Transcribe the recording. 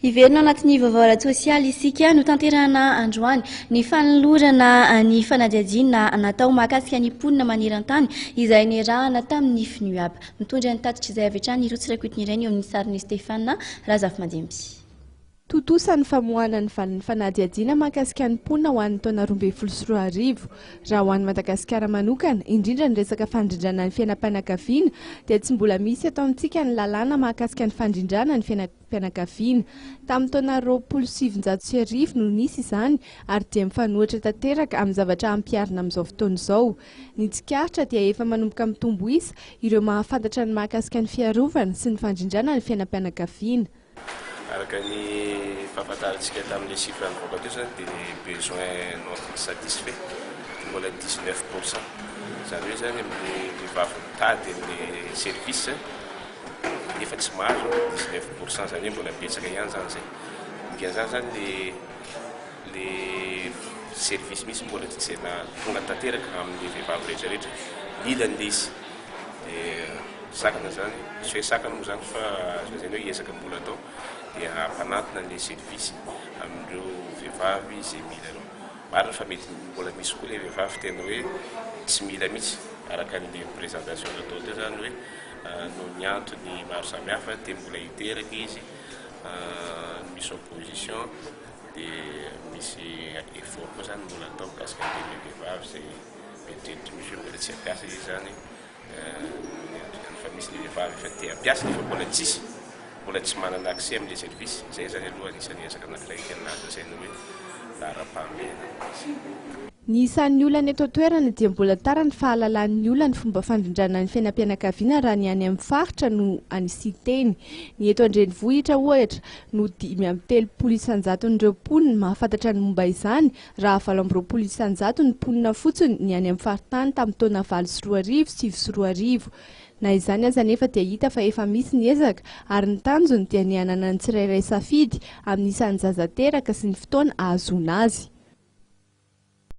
Hiverina ao anatin'ny vaovao ara-tsosialy isika. Notanterahina androany ny fanolorana ny fanadihadiana natao mahakasika ny mponina maneran-tany izay niarahana tamin'ny FNUAP. Mitondra ny tatitra izay avy hatrany i Rotsy Rakotonirainy eo amin'ny sarin'i Stéphane Razafimandimby. Tontosa ny famoahana ny valin'ny fanadihadiana mahakasika ny mponina ho an'ny taona 2012. Raha ho an'i Madagasikara manokana, indrindra ny resaka fandrindrana ny fiainam-pianakaviana, dia tsy mbola misy eto amintsika ny lalàna mahakasika ny fandrindrana ny fiainam-pianakaviana. Tamin'ny taona 1920 no nisy izany ary dia mifanohitra tanteraka amin'ny zavatra ampiharina amin'izao fotoana izao. Ny tsikaritra dia efa manomboka mitombo isa ireo mahafantatra ny mahakasika ny fiarovana sy ny fandrindrana ny fiainam-pianakaviana. Araka ny fahafantarantsika tamin'ilay chiffre nivoaka teo izany dia ny besoin non satisfait dia mbola 19%. Izany hoe izany amin'ny vehivavy mitady amin'ny service nefa tsy mahazo 19%, izany hoe mbola betsaka ihany izany izay. Dikan'izany izany le le service mihitsy mbola tsy tena tonga tanteraka amin'ny vehivavy rehetra rehetra. Mila an'ilay izy. Dia sakana izany, tsy hoe sakana moa izany fa azo lazaina hoe ezaka mbola atao dia hampanantona an'ilay service amin'ireo vehivavy izay mila ireo. Marina fa mety mbola misy koa ilay vehivavy tena hoe tsy mila mihitsy araka an'ilay présentation natao teo izany hoe noho ny antony maro samihafa dia mbola hiteraka izy, misy opposition dia misy effort koa izany mbola atao mikasika an'ireny vehivavy izay mieritreritra mihitsy hoe mbola tsy hampiasa izy izany ny antony fa misy ny vehivavy efa te hampiasa nefa mbola tsisy, mbola tsy manana accès amin'ilay service, izay izany aloha anisan'ny ezaka anankiray tena azo lazaina hoe laharam-pahamehana izy. Ny isan'ny olana eto an-toerana dia mbola tara ny fahalalan'ny olona ny fomba fandrindrana ny fiainam-pianakaviana raha ny any amin'ny faritra no anisian-teny. Ny eto an-drenivohitra ohatra no 35% mponina mahafantatra ny momba izany raha 28% ny mponina fotsiny ny any amin'ny faritany tamin'ny taona 2008, 2009. Na izany aza anefa dia hita fa efa misy ny ezaka ary ny tanjony dia ny hananan'ny tsirairay safidy amin'ny isan'ny zaza teraka sy ny fotoana ahazoana azy.